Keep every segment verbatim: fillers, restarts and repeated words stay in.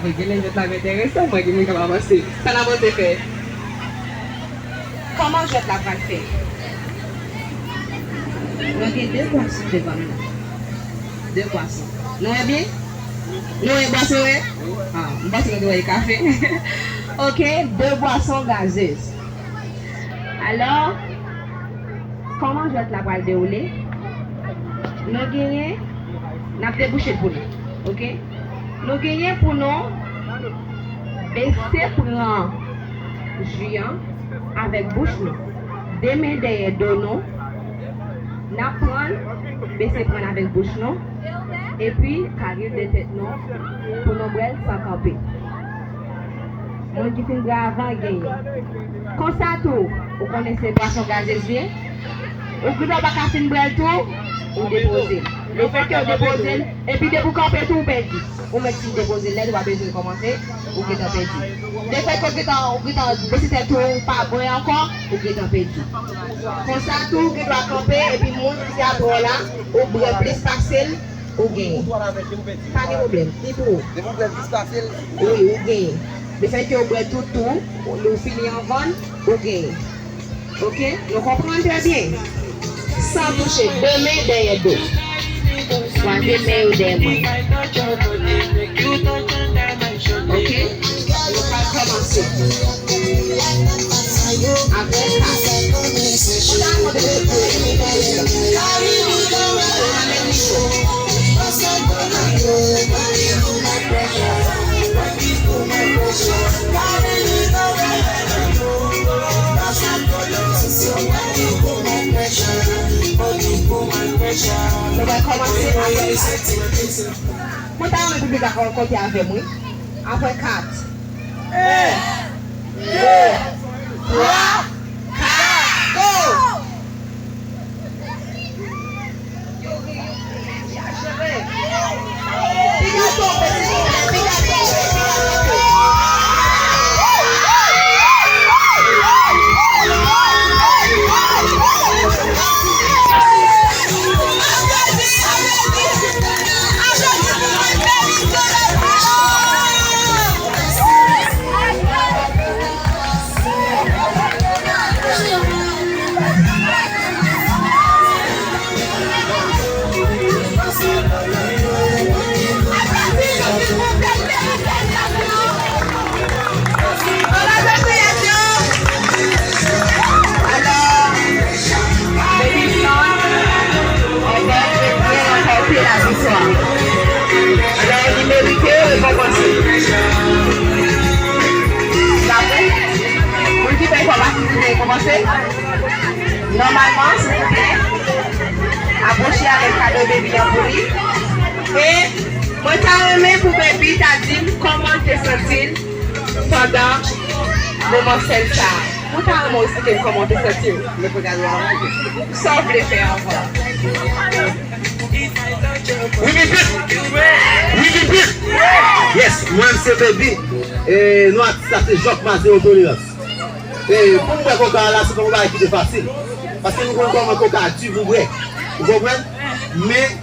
Mwen gen lè jwèt la enteresan, mwen gen moun k ap avanse. Sa n avanse fè? Kòman jwèt la pral fèt? Nou gen de bwason devan nou. De bwason. Nou wè byen? Nou wè bwason, wi? Ah, m panse nou te wè kafe. Ok, de bwason gazez. Alò, kòman jwèt la pral dewoule? Nou genyen, n ap debouche pou nou, ok? Nou genyen pou nou bese pran ji an avèk bouch nou, de men dèyè do nou, n ap pran, bese pran avèk bouch nou, epi kare de tèt nou pou nou bwè l san kanpe. Moun ki fin bwè avan genyen. Konsa tou, ou konnen se bwason gazez li ye, ou gentan pa ka fin bwè l tou, ou depoze l. Lefètke ou depoze l, epi depi ou kanpe tou, ou pèdi. Ou mèt fin depoze l nèt, ou pa bezwen kòmanse, ou gentan pèdi. Lefètke ou gentan, ou gentan bese tèt ou, ou pa bwè ankò, ou gentan pèdi. Konsa tou, ou gen dwa kanpe, epi moun ki te apre w la, ou bwè plis pase l, ou genyen. Pa gen pwoblèm, li pou ou. Depi w bwè plis pase l, wi, ou genyen. Lefètke ou bwè tout tou, ou fini anvan l, ou genyen. Ok, nou konprann trè byen. San touche, de men dèyè do. Kwaze men yo dèyè mwen. Ok, nou pral kòmanse. Apre sa, ou ta mande de pou. Nou va kòmanse avèk kat. Mwen ta renmen piblik la konte avè m, wi. Avèk kat. En, de, twa, kat, go! Alò, li merite rekonpanse. Dapre moun ki fè efò pa ki rekonpanse. Nòmalman, silvouplè, apwoche avèk kado baby an pou li. E mwen ta renmen pou baby ta di m kòman l te santi l pandan moman sèl sa a. Mwen ta renmen w esplike m kòman w te santi w. Sa w vle fè anvan. Wi, bibit! Wi, bibit! Yes, mwen se Baby. E non atis la se Jòk Mazeo Tolerans. E pou m bwè koka a la, se pa yon bagay ki te fasil. Paske nou konn kòman koka di pou bwè. Ou konprann? Men,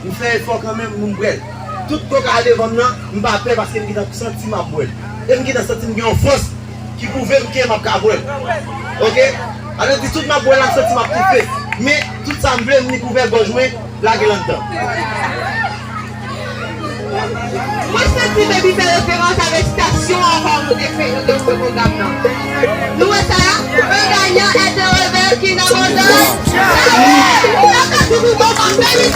m fè efò kanmenm pou m bwè l. Tout koka a devan m nan, m pa pè paske m gentan santi m ap bwè l. E m gentan santi m gen yon fòs ki pwouve m ke m ap ka bwè l. Ok? Alò di tout m ap bwè l, m santi m ap toufe. Men, tout sa m vle, m ni kouvè gòj mwen, lage l anndan. Mwen santi Baby fè referans avèk stasyon an kòm nou te fè, nou te fè pwogram nan. Nou wè sa? Un gagnant est un rêveur qui n'abandonne jamais. Ou pa ka di pou bon, Baby,